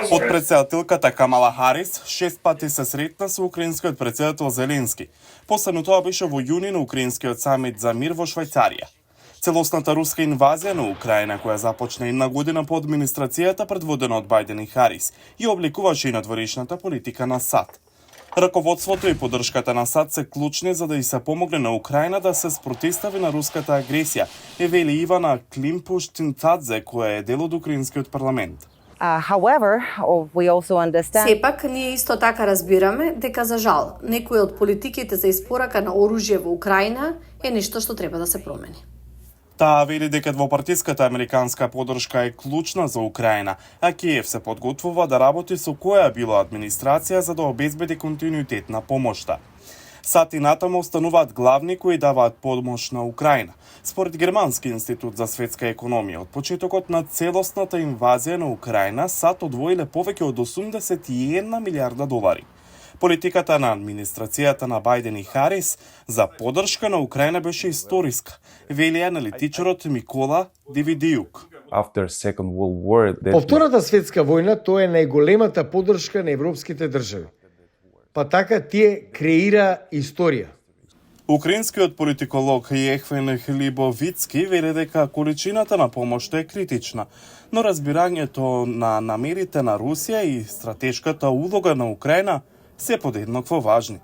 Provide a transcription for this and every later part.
Подпредседателката Камала Харис 6 пати се сретна со украинскиот председател Зеленски. Последно тоа беше во јуни на украинскиот самит за мир во Швајцарија. Целосната руска инвазија на Украина, која започна една година по администрацијата предводена од Бајден и Харис, ја обликуваше и надворешната политика на САД. Раководството и поддршката на САД се клучни за да и се помогне на Украина да се спротистави на руската агресија, вели Ивана Климпуштинцадзе, која е дел од украинскиот парламент. Сепак, ние исто така разбираме дека за жал, некои од политиките за испорака на оружје во Украина е нешто што треба да се промени. Таа вели дека двопартиската американска поддршка е клучна за Украина, а Киев се подготвува да работи со која било администрација за да обезбеди континуитет на помошта. САД и натаму остануваат главни кои даваат помош на Украина. Според Германски институт за светска економија, од почетокот на целосната инвазија на Украина, САД одвоиле повеќе од 81 милиарда долари. Политиката на администрацијата на Бајден и Харис за поддршка на Украина беше историска, вели аналитичарот Микола Дивидијук. По Втората светска војна тоа е најголемата поддршка на европските држави. Па така тие креира историја. Украинскиот политиколог Јехвен Хлибовицки вели дека количината на помошта е критична, но разбирањето на намерите на Русија и стратешката улога на Украина се подеднакво важни.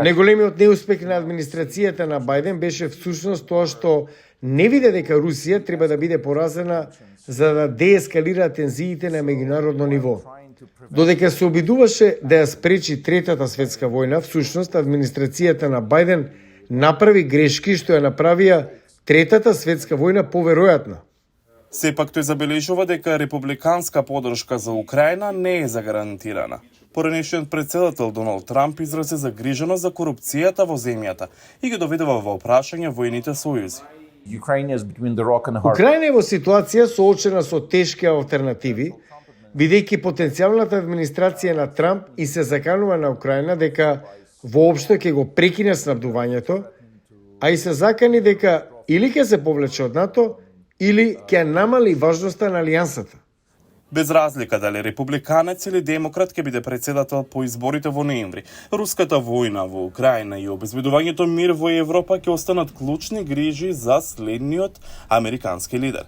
Најголемиот неуспех на администрацијата на Бајден беше всушност тоа што не виде дека Русија треба да биде поразена за да деескалира тензиите на меѓународно ниво. Додека се обидуваше да ја спречи Третата светска војна, всушност администрацијата на Бајден направи грешки што ја направија Третата светска војна поверојатна. Сепак тој забележува дека републиканска поддршка за Украина не е загарантирана. Поранешниот председател Доналд Трамп изрази загриженост за корупцијата во земјата и ги доведува во прашање војните сојузи. Украина е во ситуација соочена со тешки алтернативи, бидејќи потенцијалната администрација на Трамп и се заканува на Украина дека воопшто ќе го прекине снабдувањето, а и се закани дека или ќе се повлече од НАТО, или ќе намали важноста на алијансата. Без разлика дали републиканец или демократ ќе биде председател по изборите во ноември, руската војна во Украина и обезбедувањето мир во Европа ќе останат клучни грижи за следниот американски лидер.